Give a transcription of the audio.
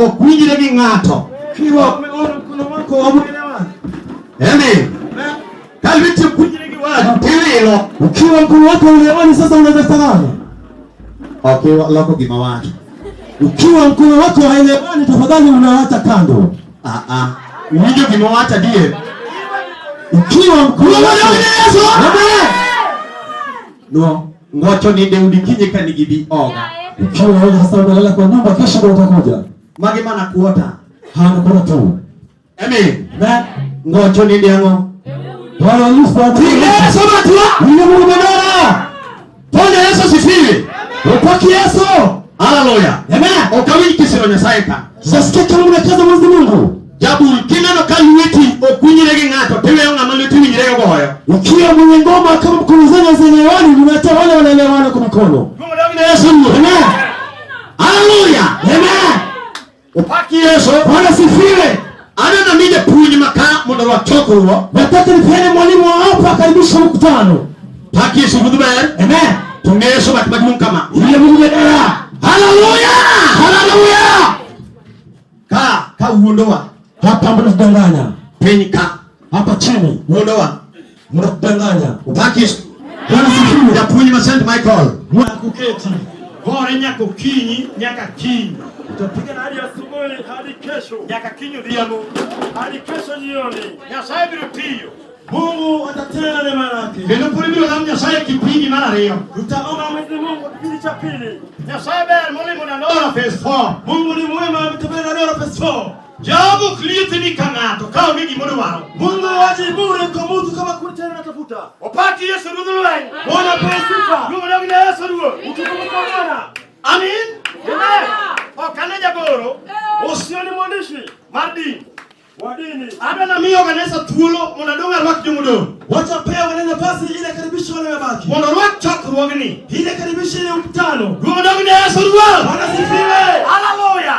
Ok winjre gi ng'ato. Kiwa umeona mkono wako hamuelewani. Amen. Ka lweti ok winjre gi wadu tiwilo. Ukiwa mkono wako uelewani, sasa unaweza salama. Ok loko gima wacho. Ukiwa mkono wako haelewani, tafadhali unaacha kando. Ah ah. Winjo gima wacho adier. Ukiwa mkono Luongo wako ni Yesu. Amen. No, ngocho ninde udi kinyi ka nigi bi oga. Ukiwa wewe sasa unalala kwa nyumba, kesho ndio utakuja. Magi mana kuota. Hana kuna tu. Amen. Amen. Ngocho ninde ang'o? Bwana Yesu Yesu matua. Ni Mungu bendera. Bwana Yesu asifiwe. Upaki Yesu. Haleluya. Amen. Ok awinj kisiro Nyasaye ka. Sasikia kama unakaza Mwenyezi Mungu. Jabul kineno ka lweti ok winjre gi ng'ato tiweyo ng'ama lweti winjre go goyo. Ukiwa mwenye ngoma kama mkono zenyu hazielewani, unaacha wale wanaelewana kwa mikono. Luongo ni Yesu Ruoth. Amen. Haleluya. Amen. Opaki Yesu. Bwana sifiwe. Aneno mi japuonj maka mondo orwak chokruok. Nataka nipeane mwalimu wa hapa akaribisha mkutano. Pak Yesu ruodh ber. Amen. To ng'e Yesu bat maduong' kama. Ile Mungu bendera. Haleluya. Haleluya. Ka ka wuondowa Hapa mnatudanganya. piny ka Hapa chini wuondowa. mnatudanganya. Opak Yesu. Bwana sifiwe. Japuonj ma St. Michael. Kuketi gore nyaka okinyi nyaka kiny Tutapigana hadi asubuhi, hadi kesho, nyaka kiny odhiambo hadi kesho jioni. Nyasaye biro tiyo Mungu atatenda neema yake. Kendo pod ibiro lam Nyasaye kipindi mar ariyo. Tutaomba Mwenyezi Mungu kipindi cha pili. Nyasaye ber molimo Dandora phase 4. Mungu ni mwema, ametembelea Dandora phase 4. Jogo ok lietni ka ng'ato ka onge gimodwaro. Mungu haji bure kwa mtu kama kuna tena anatafuta. Opaki Yesu ruodh lweny. Bwana apewe sifa. Luongo dog ne Yesu ruoth. Utukufu kwa Bwana. Amin. Amen. Ok ane jagoro Usio ni mwandishi mar din. wa dini. Adwa namiyo kanisa thuolo mondo adong' arwak jomodong'. Wacha pewa na nafasi ili akaribishe wale wamebaki. Mondo orwak chokruogni. Ili akaribishe ile mkutano. Luongo dog ne Yesu ruoth. Bwana sifiwe. Haleluya.